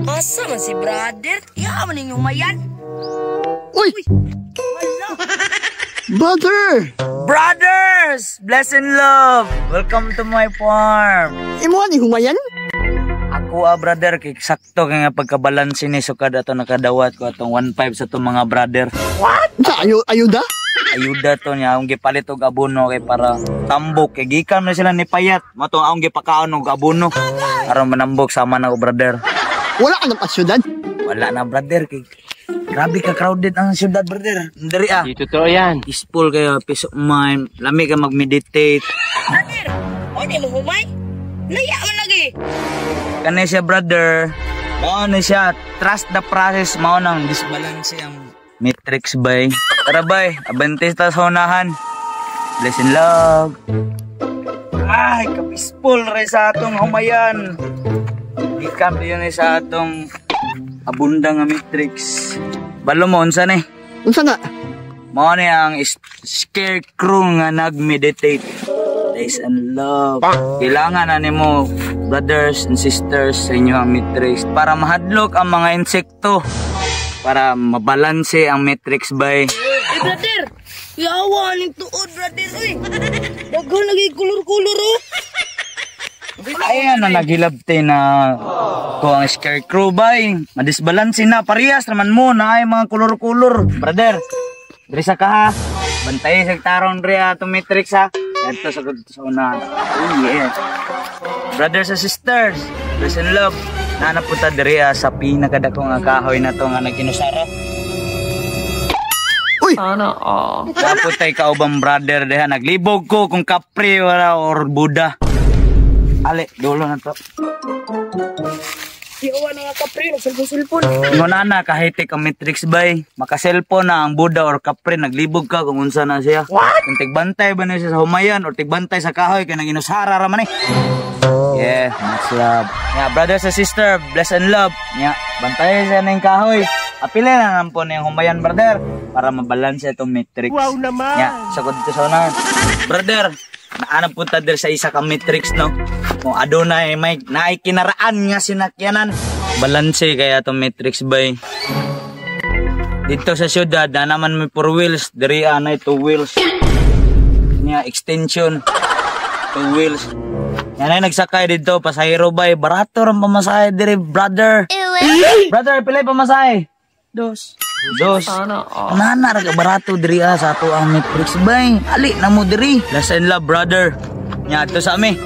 Asa man si brother? Ya man inyong mayan. Uy! Brother! Brothers! Bless and love! Welcome to my farm. Imo ni humayan? Ako ah, brother, kay sakto kay nga pagkabalanse ni sukad ato nakadawat ko atong 1.5 sa atong mga brother. Sa ayo ayuda? Ayuda to niya akong gipalit og abono kay para tambok kay gikan man sila ni payat. Mao to akong gipakaon og abono. Aron manambok sama na ko, brother. Wala ka ng pasyudad? Wala na, brother, kay grabe ka crowded ang syudad, brother. Diri ah. Di totoo yan. Peaceful kayo, peace of mind. Lami ka mag-meditate. Brother, o di mo humay? Laya man lagi. Kani siya, brother. Mao na siya, trust the process, mao nang disbalance ang matrix, bay. Tara bay, abante ta sa unahan. Bless and love. Ay, ka-peaceful rin sa atong humayan. Gikan yun sa atong abunda nga matrix. Balo mo, unsa ni? Unsa na? Mao ni ang scarecrow nga nag-meditate. Peace and love. Kailangan na nimo, brothers and sisters, sa inyo ang matrix para mahadlok ang mga insekto, para mabalanse ang matrix bay. Eh, brother, yawa ning tuod, brother, uy. Daghan lagi kulor-kulor oh. Ayan na naghilabte na ko ang scarecrow bay. Madisbalanse na, parehas naman mo na ay mga kulor-kulor. Brother, diri sa ka ha. Bantay sa tarong diri atong matrix ha. Adto sa sa una. Oh yeah. Brothers and sisters, bless and love. Naa na punta diri ah, sa pinakadako nga kahoy na to nga nagkinusara. Uy! Sana all. Dapat tay kaubang brother diha, naglibog ko kung kapre wala or Buddha. Ali, dulo na to. Yawa na nga kapre, nagsulpon-sulpon. Ingon na kahit ang matrix bay, maka-cellphone na ang Buddha or kapre, naglibog ka kung unsa na siya. What? Kung tigbantay ba na siya sa humayan or tigbantay sa kahoy kay naginusara ra man eh. Yeah, much love. Yeah, brothers and sister, bless and love. Yeah, bantay siya ng kahoy. Apila na lang po na yung humayan, brother, para mabalanse itong matrix. Wow naman! Yeah, sagod ito sa una. Brother, naanap punta dir sa isa ka matrix, no? Kung adunay may naay kinaraan nga sinakyanan. Balanse kaya itong matrix bay. Dito sa syudad, na naman may four wheels. Diri na two wheels. Nya extension. Two wheels. Yan ay nagsakay dito, pasahero bay. Barato rin pamasahe diri, brother. Brother, pilay pamasahe? Dos. Dos. Sana all. Nana ra ka barato diri ah, sa ato ang matrix bay. Ali na mo diri. Bless and love, brother. Nya ato sa ami.